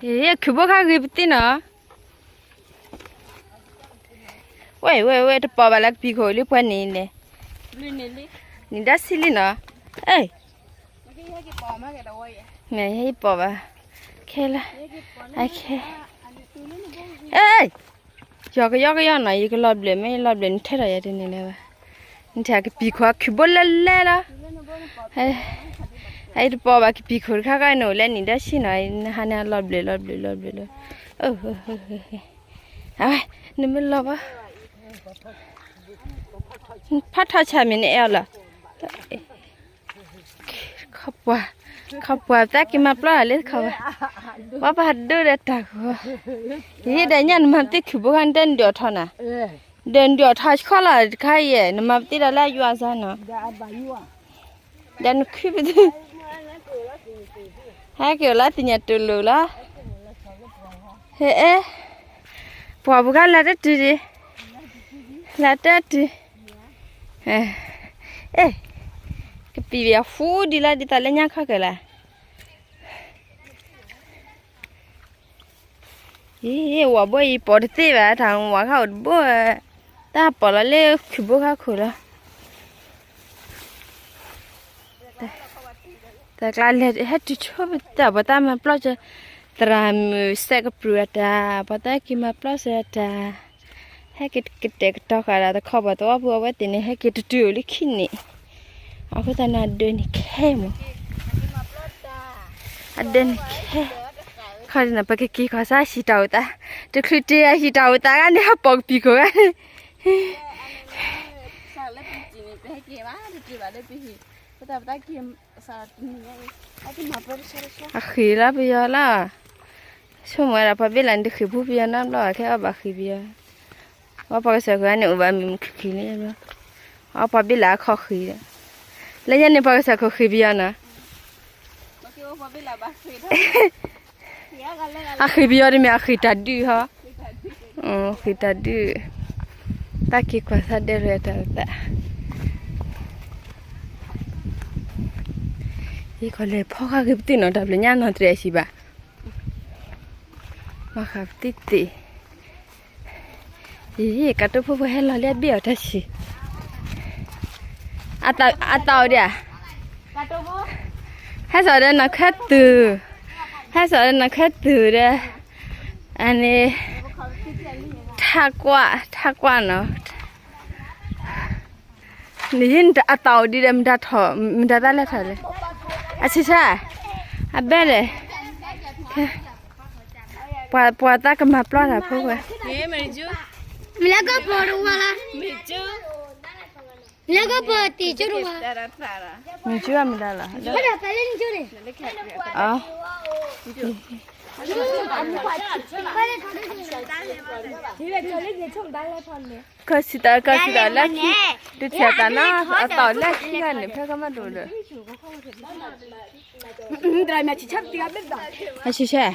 ခုၣ်ဘိခါဂ့ၤပသ့ၣ်နီၤ, ဝဲ ဝဲ ဝဲ တပိာ်ဘၣ်လၢကပံာ်ခိၣ်လံပှၤန့ၣ်န့ၣ်, နံၤဒၣ်ဆံလံနီၤ, အဲ မ့ၢ်ယပိာ်ဘၣ်, ခဲလၢာ်, ခဲ, အဲ, ယီၤကယီကယီနီၤ, ယကလီၤဘျၢၣ်မ့ၢ်ယလီၤဘျၢၣ်နထဲထီၣ်ယၤတန့ၢ်လၢၤဘၣ်, နထဲကပံာ်ခိၣ်ခုၣ်ဘိလၢလဲလီၤ, အတပိာ်ဘၣ်ကပံာ်ခိၣ်တခါခါန့ၣ် အိၣ်လၢနံၤဒၣ်ဆံနီၤ, နဟါန့ၣ်လီၤဘျၢၣ်လီၤဘျၢၣ်လီၤဘျၢၣ်လီၤ, အဝဲ, နမ့ၢ်လီၤဘၣ်, ဖးထီၣ်ဆၣ်မ့ၢ်နအဲၣ်အီၤလီၤ ခီပှၤ, ခီပှၤတၢ်က့ၤမၤပျီၢ်တၢ်လၢခီပှၤ, ပှၤပာ်ဒိၣ်ဒီးတၢ်ဂီၤ, ယဟ့ၣ်ဒီးညၣ်နမၤသ့ခုၣ်ဘိခါနတဲနဒုးအီၣ်ထီၣ်နၤ, ဒီးနဒုးအီၣ်ထီၣ်ဆှီလီၤတခါအံၤ, နမၤပသ့ဒီးလၢအယွၤစၢ်နီၤ, ဒီးနခုပသ့, ဟဲက့ၤလီၤသ့ၣ်ညါတူၢ်လိာ်လီၤ, ဟဲအဲ ပှၤပူၤခါလၢတတုၤဒံး, လၢတတုၤ, အဲ, ကပံာ်ဘၣ်ဃူဒံးလၢဒ်သိးလၢညါခီကဲၤလၢ, အံၤ ဝၤဘိအံၤပိာ်တသ့ဘၣ်, တၢ်ဝၤခါအိၣ်တဘိ, တၢ်ပိာ်လီၤလၢခုၣ်ဘိခါခိၣ်လီၤ. တၢ်ကျါလဲၤဟဲတုၤဆိပတၢ် ပှၤတၢ်မၤပျီၢ်စၢၤ, သရၣ်မုၣ်စဲးကပြုၢ်အတၢ်, ပှၤတၢ်က့ၤမၤပျီၢ်စၢၤအတၢ်, ဟဲက့ၤကတဲာ်ကတီၤဃာ်ဒၣ်တခီ ပှၤသဝီဖိအဝဲသ့ၣ်န့ၣ် ဟဲက့ၤတတုၤအိၣ်လၢခံန့ၣ်, အဃိသတးန့ၣ် အဒၢးန့ၣ်ခဲမး, အဒၢးန့ၣ်ခဲ, ခီဒ်န့ၣ် ပကက့ၤကီၢ်စၢ်ဟံၣ်တၢ်အိၣ်သး, တချုးတ့ၢ်ဟံၣ်တၢ်အိၣ်သးဂၤန့ၣ် ဟဲပိာ်ကပံာ်ခိၣ်ဂၤန့ၣ် အဃ့ၢ်လီၤပယီၤလီၤ. ဆိကမိၣ်ဝဲဒၣ်ပှၤဘ့ၣ်လၢ်န့ၣ် တဃ့ၢ်ဖိပယီၤနီတဘျီဘၣ် ခဲအီၣ်ဘၣ်ဃ့ၢ်ပယီၤ, အပှၤကစၢ်ခိၣ်န့ၣ် အိၣ်ဘၣ်မုာ်မုာ်ခုၣ်ခုၣ်န့ၣ်, အပှၤဘ့ၣ်လၢ်အခီၣ်ဃ့ၢ်ဒီး, လၢညါန့ၣ် ပှၤကစၢ်ခိၣ်ဃ့ၢ်ပယီၤနီၤ အဃ့ၢ်ပယီၤတမ့ၢ် အဃ့ၢ်တၢ်ဒုးဟီ, ဃ့ၢ်တၢ်ဒုး, တၢ်က့ၤကွၢ်သးဒဲးလၢတၢ်သး, ယကလဲၤဖီဃာ်ဂ့ၤပသ့ၣ်နီၤ တၢ်ဘျုးညါနီၢ်တြဲၤအဟံၣ်ဘၣ်, မၤဃာ်ပသ့ၣ်သ့ၣ် ယကတိၢ်ဖိဖိဟဲလီၤလၢအဘ့ၣ်အီၤတၢ်ဆံး, အသးအိၣ်ဒံးဧါ, ဟဲစိာ်ဒီးနီၢ်ခဲသုး, ဟဲစိာ်ဒီးနီၢ်ခဲသုးဒီး, အန့ၣ်, ထးကွၢ် ထးကွၢ်နီၤ နယအသးအိၣ်ဒံးဒီး မတၤထီၣ် မတၤတၢ်လဲၣ်ထီၣ်လဲၣ်, အဆံးဆါ, အဘဲလဲၣ်, ပှၤ ပှၤသးကမၤပျီၢ်တၢ်ဖိဝဲ, မ့ၢ်လၢကပီၤတဝါလီၤ, မ့ၢ်လၢကပီၤတံၢ်ကၠိတဝါ, မ့ၢ်ကၠိအမတၤလီၤ, ကစံးတၢ် ကစံးတၢ်လၢခံ, တထံၣ်တၢ်နီၤ အသးအိၣ်လၢခံဂၤန့ၣ် ဖဲကမၣ်ဒိၣ်ဒီး, အဆံးဆါ,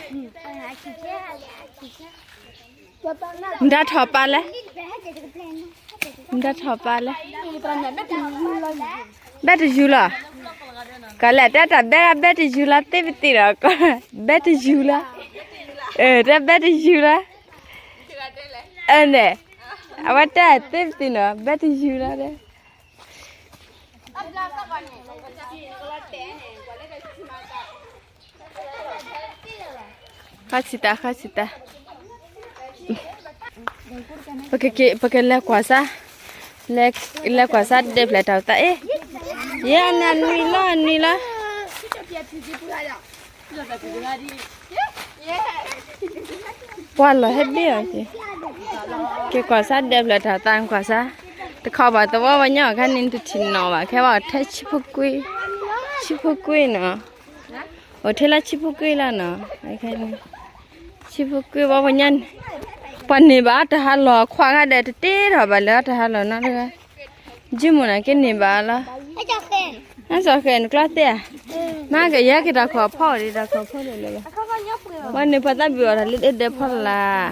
မတၤထီၣ်ပာ်လဲၣ်, မတၤထီၣ်ပာ်လဲၣ်, ဘဲတယူၤလီၤ, ကလဲၤတဲတၢ်ဘဲ ဘဲတယူၤလီၤ သ့ပသ့ၣ်ဒီး, ဘဲတယူၤလီၤ, တၢ်ဘဲတယူၤလီၤ, အန့ၣ်, အဝဲတဲသ့ပသ့ၣ်နီၤ ဘဲတယူၤလီၤဒီး ဃၣ်ဆံးတၢ် ဃၣ်ဆံးတၢ်, ပကလဲၤကွၢ်စၢ်, လဲၤကွၢ်စၢ်ဒဲးဖျဲၣ်တၢ်အိၣ်သးအ့ၣ်, ယဲနနွံလီၤ နွံလီၤ ပှၤလီၤဟဲဘ့ၣ်အီၤက့ၤ, က့ၤကွၢ်စၢ်ဒဲးဖျဲၣ်တၢ်သးကွၢ်စၢ်, တခီဘၣ်သဝီပှၤညီအခါန့ၣ် တထံၣ်နီၣ်ဘၣ် ခဲဘၣ်အိၣ်ထဲဆံဖိကွ့ၢ်, ဆံဖိကွ့ၢ်နီၤ, အိၣ်ထဲလၢဆံဖိကွ့ၢ်လီၤနီၤ, ဆံဖိကွ့ၢ်ဘၣ်ပှၤညီန့ၣ်, ပှၤန့ၢ်ဘၣ်တၢ်ဟးလီၢ်ခွါဂၤဒီး တတ့ထီၣ်ဘၣ်လၢတၢ်ဟးလီၢ်နီတဂၤ ယမုၢ်နၤက့န့ၢ်ဘၣ်လီၤ, နစီၤဃဲၤနကျီသ့ဧါ, မ့ၢ်ကယဲက့ၤတၢ်ခိၣ်ဖီၣ်ဒံး တၢ်ခိၣ်ဖီၣ်ဒံးလၢၤဘၣ်, ဝဲန့ၣ်ပှၤသးဘုၣ်အီၣ်တၢ်လၢဒဲးဖီလာ်,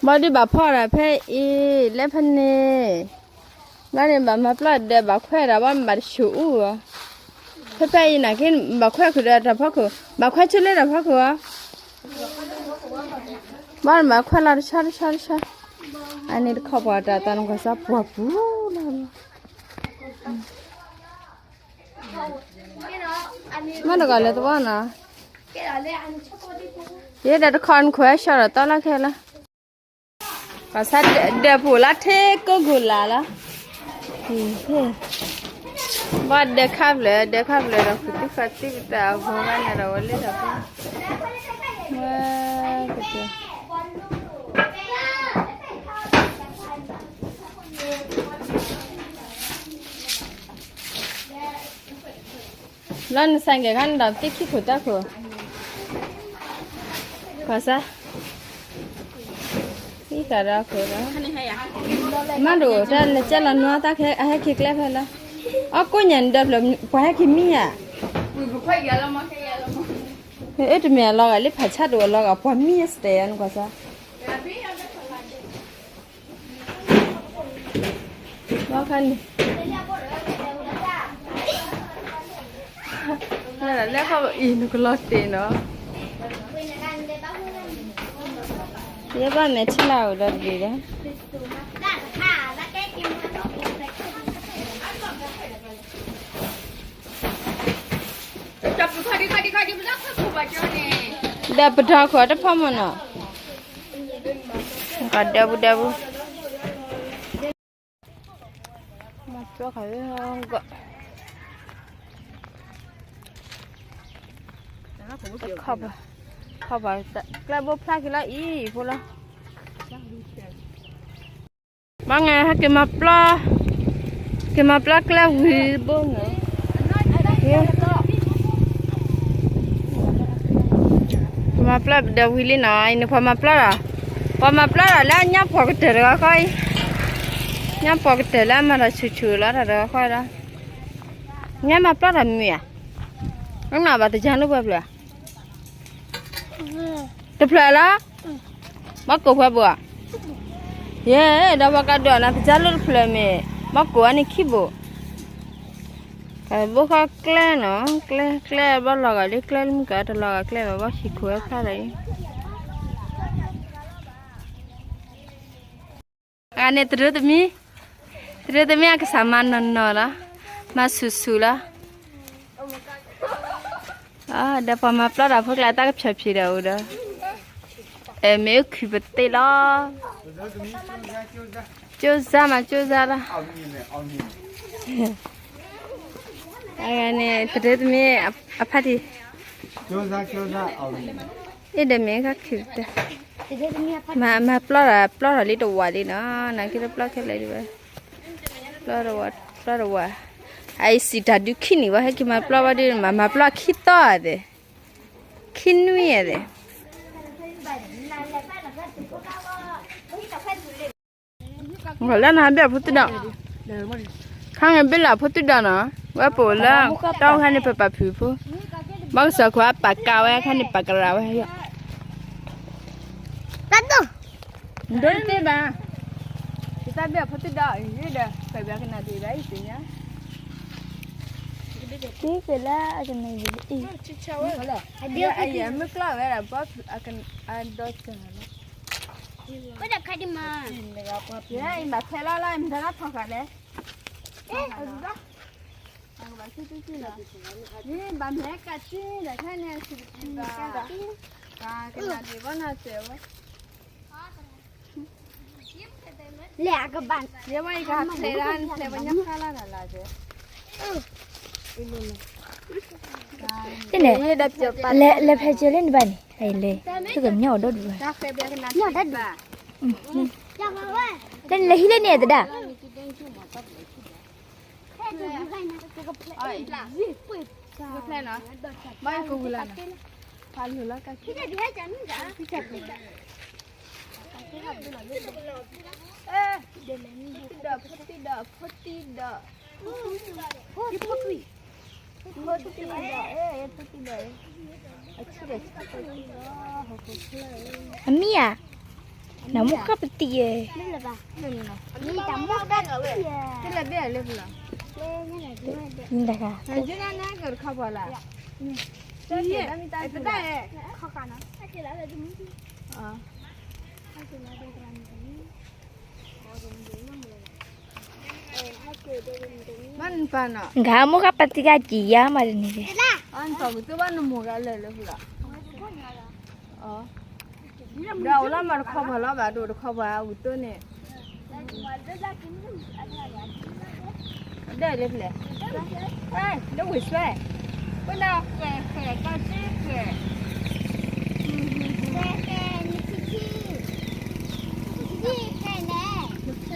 ဘၣ်ဒုးဘၣ်ဖီၣ်တၢ်ဖဲအံၤ လၢဖဲန့ၣ်, ဘၣ်န့ၣ်ဘၣ်မၤပျီၢ်ဒဲးဘၣ်ခွဲးတၢ်ဘၣ်မ့ၢ်ဘၣ်တဆူၣ်အူၣ်အီၤ ဖဲဖဲအံၤနာ်က့ ဘၣ်ခွဲးခုးဒီးတၢ်ဖီခိၣ်, ဘၣ်ခွဲးဆူလၢတၢ်ဖီခိၣ်ဧါ, ဘၣ်နဘၣ်ခွဲးလီၤတဆီတဆီတဆီ, အန့ၣ်တခီပှၤတၢ်သးနကွၢ်စၢ်ပှၢ်ပူၤလီၤ, မ့ၢ်တဂၤလဲၤသဝီနီၤ, ယဲဒၣ်တခီနခွဲးဆှီဒီးသီလၢခဲလၢာ် ပှၤဆါဒၢးပူၤလၢထံကိးဂူၤလၢ်လီၤ, ဘၣ်ဒၢးခါဖျၢၣ် ဒၢးခါဖျၢၣ်ဒီး ဃုာ်သံဃာ်သံကတၢၢ်အဂီၢ်ဘၣ်န့ၣ်ဒီး ဝဲလၢတၢ်ပူၤ, ဝဲကတၢၢ် လီၤနစၢ်ကဲခါန့ၣ်ဒီး သံခံခိၣ်တၢ်ခိၣ်, ပှၤဆါ, သံသးဒီးခိၣ်ဒီး, မၤဒိၣ်တၢ်လဲၤကဲလီၤနွံတၢ်ခဲ အဟဲက့ၤကျဲဖဲလီၤ, အကိးညါန့ၣ်ဒီးဖျၢၣ် ပှၤဟဲက့ၤမံဧါ, အၢတမ့ၢ်အလီၤဂာ်လၢဖးဆါဒိၣ်အလီၤဂာ် ပှၤမံယဲစတဲၤယါန့ၣ်ကွၢ်စၢ် ဘၣ်ခါန့ၣ်, လၢခီအံၤနကလီၤတ့ၢ်နီၤ, ယဲဘၣ်မဲာ်ထံလၢအအိၣ်ဒီးတဘ့ၣ်ဒီး ဒီးပထီခိၣ်တဖၣ်မ့ၢ်နီၤ, ကဒဲဘူးဒဲဘူး, မၤကၠီခါ, ခီၣ်ပၤ, ကျဲဘိဖျါက့ၤလီၤအံၤဖိလီၤ. ဘၣ်ငါဟဲက့ၤမၤပျီ, က့ၤမၤပျီကျဲဝံၤဘိန့ၣ်, က့ၤမၤပျီဒီးဝံၤလံနီၤ, အံၤန့ၣ်ပှၤမၤပျီဒီး, ပှၤမၤပျီဒီးလၢညါဖီၣ်ကတၢၢ်တဂၤဃီအံၤ, ညါဖီၣ်ကတၢၢ်လၢအမၤတၢ်ဆူၣ်ဆူၣ်လီၤတၢ်တဂၤဃီဒီး, ညါမၤပျီတၢ်မုာ်ဧါ, နဘၣ်တယၤလၢပှဲၤဖျၢၣ် တဖျၢၣ်လီၤ, မ့ၢ်ကိၢ်ဖဲဘိဧါ, ယဲ, ဒီးပှၤကဒွးနၤ ပစၢ်လိၣ်တဖျၢၣ်မ့ၢ်, မ့ၢ်ကိၢ်အန့ၣ်ခံဘိ, ဘိဃီကျဲနီၤ, ကျဲ, ကျဲဘၣ်လီၤဂာ်လၢကျဲလၢမုၢ်ကၤတလီၤဂာ်ကျဲဘၣ် ဘၣ်ဟံၣ်ခိၣ်ဝဲဖျါလီၤအံၤ အဂၤန့ၣ်တရၢသမံ, တရၢသမံအကစၢ်မၤနီၢ်နီၢ်လီၤ, မၤဆူၣ်ဆူၣ်လီၤ, ဒီးပှၤမၤပျီတၢ်ဖိကျါတၢ်ကဖျၢၣ်ဖျံးဒီးအိၣ်ဒီး, မ့ၢ်အုၣ်ခုၣ်ပသ့လီၤ, ကၠိစါမးကၠိစါလီၤ, အဂၤန့ၣ် တရၢသမံအဖါတံၢ် အ့ၣ်ဒီးမ့ၢ်ခါခုၣ်တၢ်, မၤပျီထီၣ်ပျီထီၣ်လံတဝာ်လံနီၤ, နာ်က့တပျီခဲလၢာ်ဒံးဘၣ်, ပျီတဝာ်, ပျီတဝာ်, အအံၤစံးတၢ်ဒုးခံနံၣ်ဘၣ် ဟဲက့ၤမၤပျီဘၣ်ဒုး မၤမၤပျီခံသီဧါသ့ၣ်, ခံနွံဧါသ့ၣ်, လၢနဟးဘ့ၣ်အဖိသံဒီး, ခါန့ၣ်ဘ့ၣ်လၢအဖိသံဒီးနီၤ, ဝဲပအိၣ်လၢ တၢ်အိၣ်ခါန့ၣ် ပပာ်ဖုးဖိ, ဘၣ်ကစၢ်ခိၣ်အပာ်ကးဝဲခါန့ၣ် ပာ်ကရၢဝဲယီၤ, တၢ်ဒိၣ်, ဒိၣ်တသ့ဘၣ်, ယတၢ်ဘ့ၣ်အဖိသံဒီး ယဒီး ပှဲၤဘၣ်ကနၣ်ဒံးဘၣ်အံၤသ့ၣ်ညါ, တံၤကလၢအကနၣ်ဒံးအံၤ, အမုၢ်ကျီၢ်ဝဲဒၣ် အဒီစၢၤလီၤ, ယအံၤဘၣ်ဖဲလီၤလီၤ မ့ၢ်တၢ်လၢဖီၣ်ဃာ်လဲၣ်, ဘၣ်မ့ၢ်ကးတံၢ်ဒီးခဲန့ၣ် စံးတပံၤဘၣ်, ကနၣ်ဒံးဘၣ်နၤစဲးဝဲ, လဲၤအကဘၣ်, ယဲဝဲယကဟးဖျဲးဒၣ် နဖျဲးပှၤညါဖးလၢနလၢ်စဲး, တန့ၣ်, လဲၤဖဲကၢလၢနဘၣ်န့ၣ် လဲၤ, သုကညီၣ်အီၤဒီဒူၣ်ဘၣ်, တန့ၣ်လဲၤဟံးလၢန့ၣ်တဒၣ် ဖဲနီၤ, မ့ၢ်ကဝံၤလီၤနီၤ, ဖးလိာ်လီၤကါခံ, ဖိသံဒီး, ဖိသံဒီး, ဖိသံဒီး, ဖိသံဒီး, ဖိသံဒီး, အမံၤဧါ, နမိၢ်ကပတံၢ်ယဲ, တလဲၤဘ့ၣ်လၢပလီၤ တခါ ဂၤမိၢ်ကပတံဂၤကံယါမးတန့ၣ်, ဒီးအိၣ်လၢမၤတခီပၤလီၤဘၣ်ဒိၣ်တခီပၤအဝံၤတိၢ်န့ၣ်, ဒဲၣ်လၢဖျဲၣ်, လၢဝ့ၢ်ဆွဲ, ပနၢ်ဃဲၤဃဲၤကီၢ်စ့ဃဲၤ, ဖျဲၣ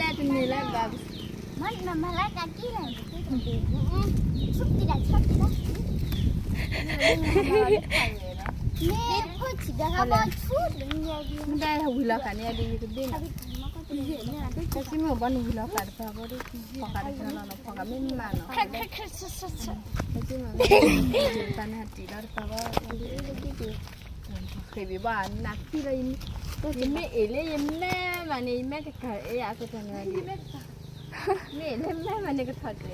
်တန့ၢ်လၢဘၣ် မ့ၢ်နမၤလၢကက့ၢ်လီၤ, ဆူၣ်တံၢ်ဒၣ်ဆူၣ်တံၢ်ဒၣ်, မ့ၢ်ဖိဆံးဒီးဟးဘီဆူၣ်တံၢ်, မ့ၢ်ဒၣ်ဝံၤလီၤဃာ်န့ၣ်ဒီးယကဘ့ၣ်နီၤ, ကစံၣ်မ့ၢ်ဘီနဝံၤလီၤဃာ်တပၤဘီဒီး, ဖီဃာ်တပၤလီၤနီၤဖီဃာ်မ့ၢ်မးနီၤ, ကစံၣ်မ့ၢ်ဘီနဝံၤလီၤဃာ်တပၤဘီ, ဃ့ဘံၣ်ဘၣ်နးသံလီၤ, ယမ့ၢ်အ့ၣ်လၢယမဲမးန့ၣ် ယမဲတကးအ့ၣ်အကတၢၢ်န့ၣ်, မ့ၢ်လၢမဲမးန့ၣ်ကထီၣ်တဲာ်ဒံး,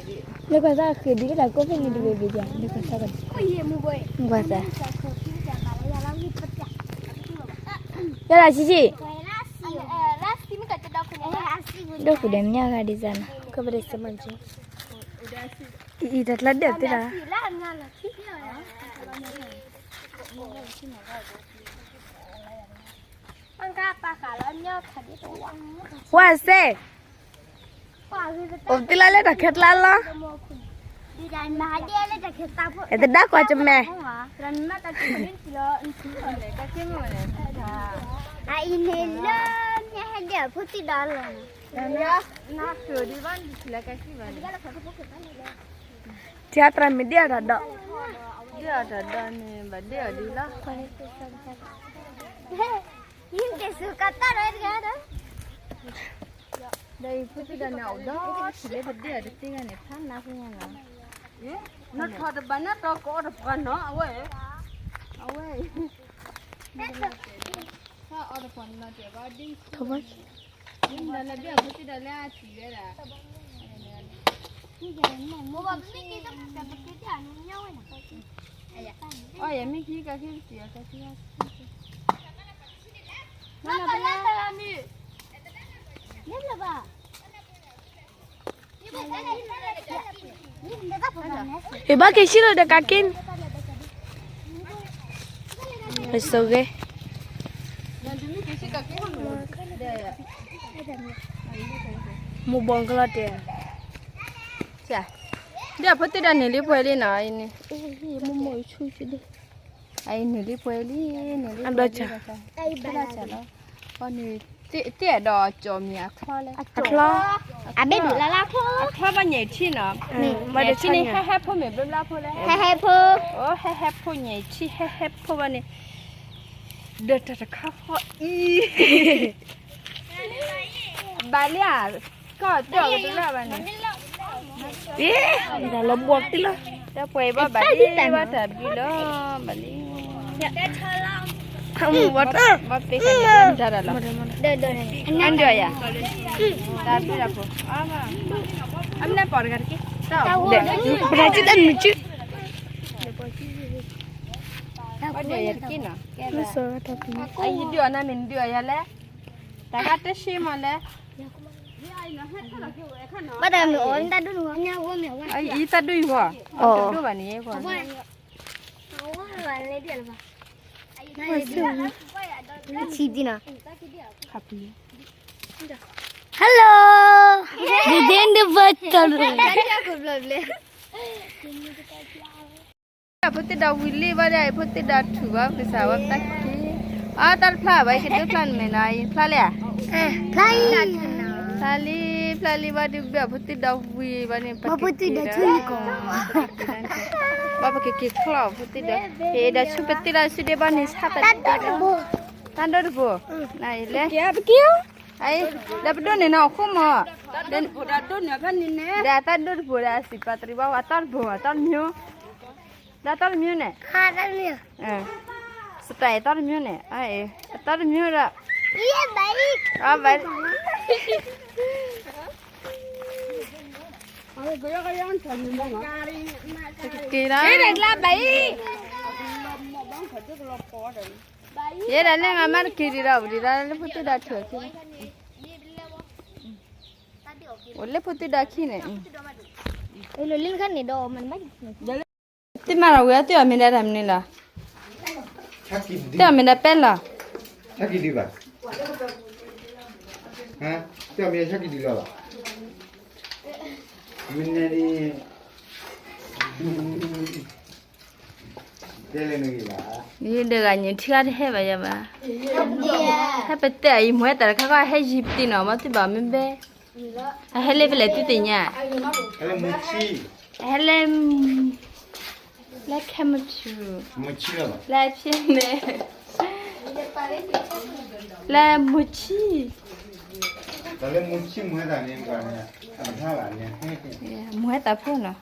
လၢကွၢ်သးဃ့ဒ်တၢ်ကိးဖဲန့ၣ်တဂ့ၤဘ့ၣ်ယါ, လၢကွၢ်သး, ကွၢ်သး, ယဲဒၣ်ဆံးဆံး, ဒိၣ်ဃုာ်ဒီးမညါဂၤဒ်စၢ်နီၤ, ကဘၣ်ဒဲစမၢ်ကၠိ, အံၤတၢ်ကျါဒဲးသ့ဒၣ် ဝါစဲ, အိၣ်သ့လၢလၢတၢ်ခဲကျါလီၤ, တဒါကွၢ်ကမဲာ်, အအံၤန့ၣ်လၢညါဟဲဒၣ်ဖိသံဒီးလီၤ, ထံအသရၣ်မ့ၢ်ဒ့ၣ်အတၢ်ဒီး, ဒ့ၣ်အတၢ်ဒီးန့ၣ် ဘၣ်ဒ့ၣ်အီၤဒ်လီၤ, ယကစူးကတၢၢ်ဒီးတဂၤဒီး, ဒီးအံၤဖိသံဒီးန့ၣ်အိၣ်ဒီးထံၣ်လၢပဒ့ၣ်အီၤတသ့ဂၤန့ၣ် ဖးနးဖိညါနီၤ, နထီၣ်တဘၣ်နထီၣ်ကအီၣ်တပှၤနီၤ အဝဲ, အဝဲ, အီၣ်တပှၤနီၤတဲာ်ဘၣ်ဒ် ဒ်လၢဘ့ၣ်အဖိသံဒီးလၢအထံၣ်ဝဲဒၣ်, အီၣ်ယမ့ၢ်ခံကခံတံၢ်အီၤကခံ, ဘၣ်က့ၤဆံးလီၤဒီးကက့ၢ်, ဆိဂ့ၤ, မိၢ်ဘီကလီၤတဲာ်, ဒီးဖိသ့ၣ်ဒီးန့ၢ်လံပှဲၤလံနီၤ, အံၤန့ၣ်, အံၤန့ၢ်လံပှဲၤလံ, န့ၢ်လံပှဲၤလံ, တအဲၣ်ဒိးကၠီၣ်မ့ၢ်အချီလဲၣ်, အချီ, အဘ့ၣ်ဒုးလၢလၢချီ, အချီဘၣ်ညၣ်ထံနီၤ, ညၣ်ထံန့ၣ် ဟဲဟဲဖိမ့ၢ်ဘျီဘျီဖိလဲၣ်, ဟဲဟဲဖိ, အိ ဟဲဟဲဖိညၣ်ထံ ဟဲဟဲဖိဘၣ်န့ၣ်, ဒီးတၢ်တခါဃီအံၤ ဘၣ်လံဧါ, ကီၢ်တၢ်ကတလၢဘၣ်န့ၣ်, တၢ်လီၤဘှီတံၢ်လီၤ, တၢ်ပှဲၤဘၣ်ဘၣ်လံ, ဘၣ်တၢ်ဘျုးလီၤ, ဘၣ်လံ, ဘၣ်ပ့ၤဃာ်န့ၣ်တၢ်လီၤ, အဒိၣ်ယၤ, တၢ်ဘျုးလီၤဖိ, အမ့ၢ်ပှၤတဂၤတက့ၢ်, ပှၤတဂၤတမုာ်စု, ပှၤဒုးယၤတက့ၢ်နီၤ, ယဒုးအီၤနၤမ့ၢ်နဒုးအီၤယၤလဲၣ်, တၢ်ဂၤတရှ့မးလဲၣ်, ဘၣ်တၢ်မ့ၢ်အီၤ, အံၤသးဒိၣ်ယၤ, တဒိၣ်ဘၣ်န့ၣ်, ထံဒံနီၤ, Hello, today in the virtual room. ဖိသ့ၣ်ဒီးဝံၤလံဘၣ်ဒီး ဖိသ့ၣ်ဒီးထုးဘၣ်ကစၢ်ဝဲတၢ်ခံ, အတၢ်တဖျါဘၣ် ကဒုဖျါနမဲာ်နီၤ, ဖျါလံဧါ, ဖျါလံ, ဖျါလံ, ဖျါလံဘၣ်ဒီး ဘၣ်ဖိသ့ၣ်ဒီးဝံၤဘၣ်န့ၣ် ပက့ၤဒီး, ဘၣ်ပကက့ၤချီၣ်ဖိသ့ၣ်ဒီး, ဒီးဆူပသ့ၣ်ဒီးဆူဒ့ဘၣ်န့ၣ် ဆၣ်တၢ်ဒိၣ်တဘိ, တၢ်ဒိၣ်တဘိ, နလဲၣ်, ဒီးပဒိၣ်န့ၣ်နီၤ အခိၣ်မး, ဒီးတၢ်ဒိၣ်တဘိဒီး စံးပာ်တရံးဘၣ်ဝဲ အတၢ်တဘိ အတၢ်တမံၤ, ဒီးတၢ်တမံၤန့ၣ်, စတးအတၢ်တမံၤန့ၣ်, အတၢ်တမံၤဒီး, ဘၣ်လံ, က့ၤဒီး ယဲဒၣ်လၢငါမၤတက့ၤဒံးဒီး ပဒံးဒီးလၢဖိသၣ်ဒီးထွဲခံ အိၣ်လၢဖိသၣ်ဒီးခံန့ၣ် လၢလၢခါန့ၣ်ဒီး သ့ၣ်မၤဒီးဝံၤအီၤ သ့ၣ်အီၤမ့ၢ်ဒၣ်တၢ်မနုၤလီၤ, သ့ၣ်အီၤမ့ၢ်ဒၣ်ပဲလီၤ, ဆၣ်ကံၣ်ဒံးဘၣ်, သ့ၣ်အီၤမ့ၢ်ဆၣ်ကံၣ်ဒံးလီၤဘၣ်, မ့ၢ်န့ၣ် တဲလၢနဂ့ၤဘၣ်, ယဒၢးဂၤညၣ်ထံဂၤတဟဲဘၣ်ယၤဘၣ်, ဟဲပတဲအံၤ မ့ၢ်ဝဲတၢ်တခါခီ ဟဲယံၤပတံၢ်နီၤ မ့ၢ်သ့ၣ်ဘၣ်မ့ၢ်ဘဲ, အဟဲလၢဖဲလဲၣ်သုသ့ၣ်ညါ, ဟဲလၢ လၢခဲမုၢ်ဆူၣ်, လၢဖဲမဲာ်, လၢမုၢ်ဆံၣ်, မ့ၢ်ဝဲတၢ်ဖိနီ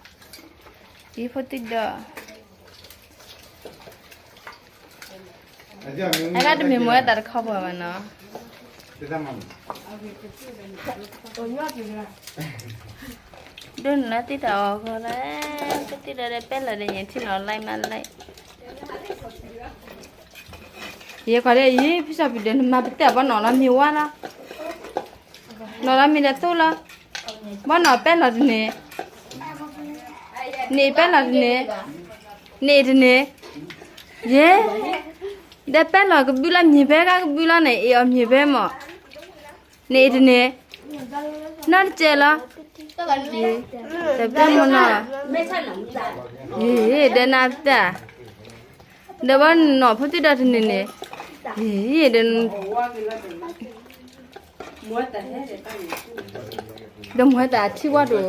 ၤ, ယဖိသၣ်ဒီး အဂၤတမ့ၢ်မ့ၢ်ဝဲတၢ်တခီပှၤဘၣ်နီၤ, ဒိၣ်နလၢသ့ၣ်တၢ်အီၣ်ဂီၤလၢ, ကသ့ၣ်ဒီးဒီးပဲလီၤဒီးညၣ်ထံနီၤ like မး like, ယဲခွါဒီးယံၤ ဖံစီၤပံၤဒီး နမၤပတဲာ်ဘီနီၣ်လီၤမ့ၤဝါလီၤ, နီၣ်လီၤမ့ၤဒီးသိလီၤ, ဘီနီၣ်ပဲလီၤတန့ၢ်, န့ၣ်ပဲလီၤတန့ၢ်, န့ၣ်တန့ၢ်, ယဲ, ဒီးပဲလီၤကဘုလီၤမ့ၤဖဲ ကဘုလီၤန့ၣ် အ့ၣ်အီၤမ့ၤဖဲမး, န့ၣ်တန့ၢ်, နီတစဲးလီၤ, တပဲမနီၤ, ယဲ, ဒီးနၤတၢ်, ဒီးဘီနီၣ်ဖိသၣ်ဒီးတန့ၢ်န့ၣ်, ယဲ, ဒီး ဒီးမ့ၢ်တၢ်ထံဝါဒိၣ်,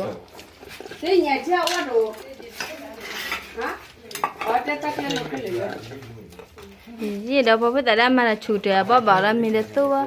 ယံၤဒီးပှၤဖိသၣ်ဒၣ်မၤတၢ်ဆူၣ်တၢ် အဘီဘၣ်လီၤမ့ၤဒီးသိဘၣ်,